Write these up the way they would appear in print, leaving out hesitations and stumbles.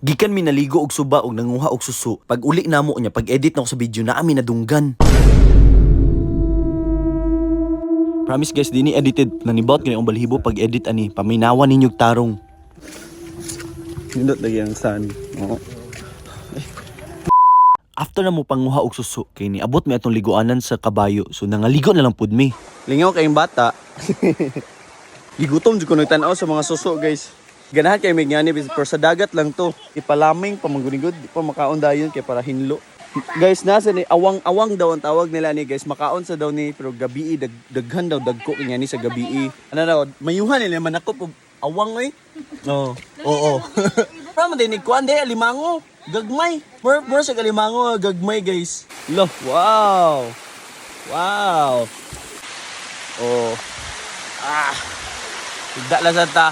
Gikan mi naligo og suba og nanguha og suso. Pag uli namo niya, pag edit nako sa video naa mi nadunggan. Promise guys, dini edited nanibot kini ang balhibo pag edit ani. Paminawan ninyo og tarong. Nindot lagi ang sun. Oo. After na mo panguha og suso kay niabot mi atong liguanan sa kabayo. So nangaligo na lang pud mi. Lingaw kayong bata. Gigutom jud ko nagtan-aw sa mga suso, guys. Ganahan kay mig ngani pero sa dagat lang to. Ipalaming pamangunigod, di pa makaon dayon kay para hinlo. Guys, nasa ni awang-awang daw ang tawag nila ni guys. Makaon sa daw ni pero gabii daghan daw dagko kay ngani sa gabii. Ano daw, mayuhan nila manakop og awang oy. Oo. Oo. Pero man din kuan de alimango. Gagmay. More more sa alimango gagmay, guys. Lo, wow. Wow. Oh. Ah. Higda lang sa ta.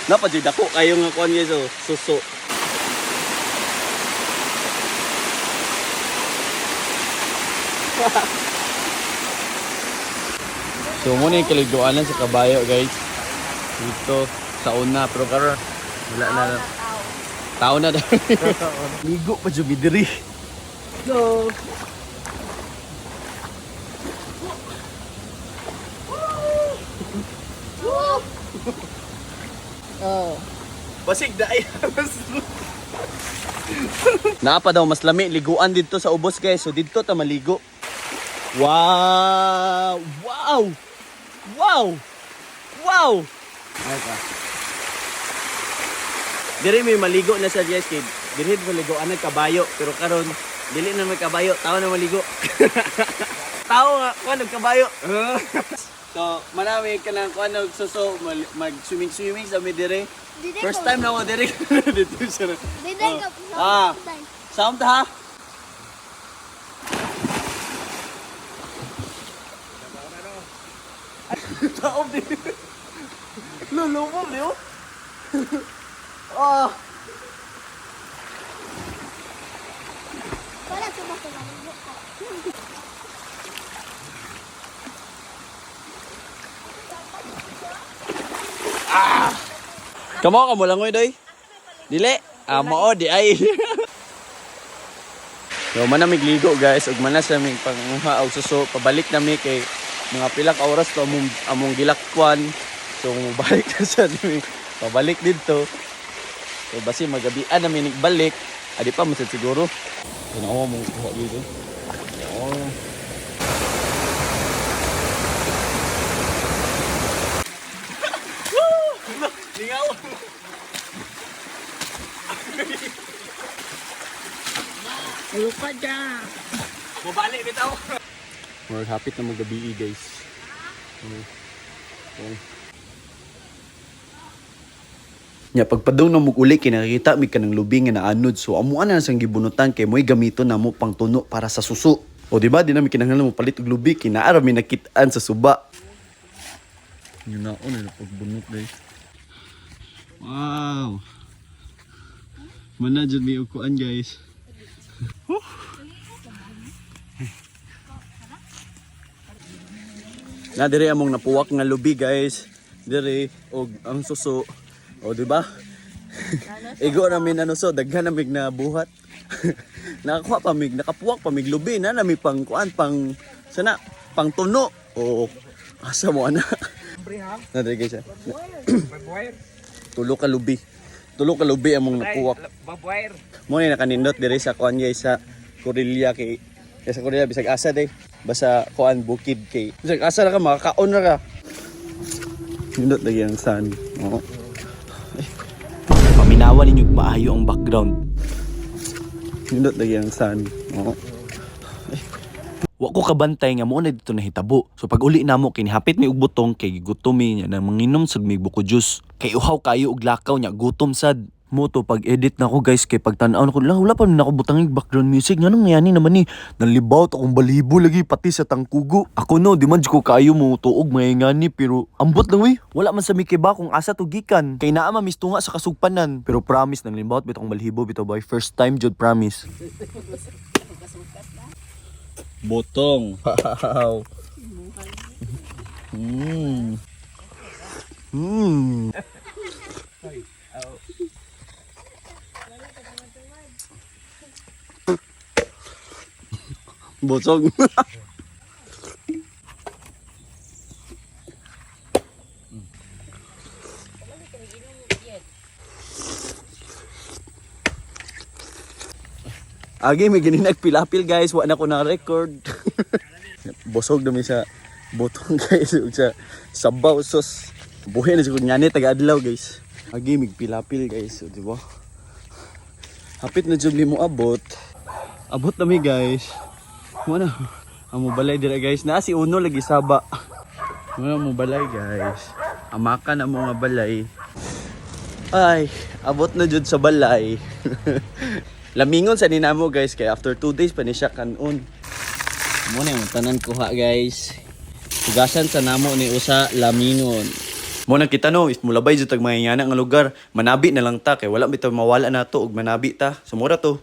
Napa jud dako kayo nga kuan guys oh, suso. So mo na yung kaliguanan sa kabayo, guys. Dito sa una pero karon wala na. Tao na. Ligo pa jud mi diri. Go. Oh. Basig dai. Naa pa daw mas lami liguan didto sa ubos, guys. So didto ta maligo. Wow! Wow! Wow! Wow! Ay ka. Diri may maligo na sa guys kay diri maligo ang kabayo pero karon dili na may kabayo, tao na maligo. Tao nga kuan og kabayo. So, manami ka nang kuan og suso mag swimming swimming sa mi diri. First time na ako diri dito siya. Diday ka. Ah. Sound ha? Taob di. Lulumob di oh. Ah. Wala sumasama. Kamo ka mo langoy doy. Dili. Ah, mao di ay. Yo man na migligo guys, ug man na sa mig panguha og suso, pabalik na mi kay mga pila ka oras to among among gilakwan. So mobalik na sa mi. Pabalik didto. So basi magabian na mi nigbalik. Adi pa man sad siguro. Tanawa mong kuha dito. Oh. Lingaw. Lupa dyan. Mabalik bitaw. We're hapit na magabi guys. Oh. Nya pagpadung na mug uli kay nakakita mi kanang lubi nga naanod so amuan na sang gibunutan kay moy gamiton namo pang tuno para sa suso. O di ba di na mi kinahanglan mo palit og lubi kay naa ra mi nakit-an sa suba. Yun na ako na pagbunot guys. Wow. Mana jud mi og kuan guys. Na dire among napuwak nga lubi guys. Dire og ang suso. O di ba? Igo na min ano so daghan na mig na buhat. Nakakuha pa mig, nakapuwak pa mig lubi na nami pang kuan pang sana pang tuno. O asa mo ana? Na dire guys. Ah. Tulo ka lubi. Tulo ka lubi among napuwak. Mo ni nakanindot dire sa kuan guys sa Korilya kay kay sa Korilya bisag asa day basta kuan bukid kay bisag asa ra ka makakaon ra ka. Nindot lagi ang sun. Oo. Paminawan ninyo maayo ang background. Nindot lagi ang sun. Oo. Wa ko kabantay nga mo na dito nahitabo. So pag uli namo kay nihapit mi og butong kay gigutom mi nya nang manginom sad mi buko juice. Kay uhaw kayo og lakaw nya gutom sad. Mo to pag edit nako guys kay pag tan-aw nako la wala pa nako butangig background music nganong ngayani naman ni nanlibaw akong balibo lagi pati sa tangkugo. Ako no di man jud ko kaayo mo tuog mga ngani pero ambot lang uy. Wala man sa mikiba kung asa to gikan kay naa man mistunga sa kasugpanan. Pero promise nang limbawt bitong balhibo bitaw boy first time jud promise. Botong. Wow. Mm. Mm. Busog. Agi may gani nagpilapil, guys, wa na ko na record. Busog na mi sa butong, guys, ug sa sabaw sos. Buhi na siguro ngani taga adlaw, guys. Agi mig pilapil, guys, so, di ba? Hapit na jud mi mo abot. Abot na mi, guys. Mo na ang balay dira, guys. Na si Uno lagi saba. Mo na mo balay, guys. Amaka na mo nga balay. Ay, abot na jud sa balay. Lamingon sa ninamo, guys, kay after 2 days pa ni siya kanon. Mo na yung tanan kuha, guys. Tugasan sa namo ni usa lamingon. Mo nang kita no, if mulabay jud tag mga ingana nga lugar, manabi na lang ta kay wala bitaw mawala nato og manabi ta. Sumura to.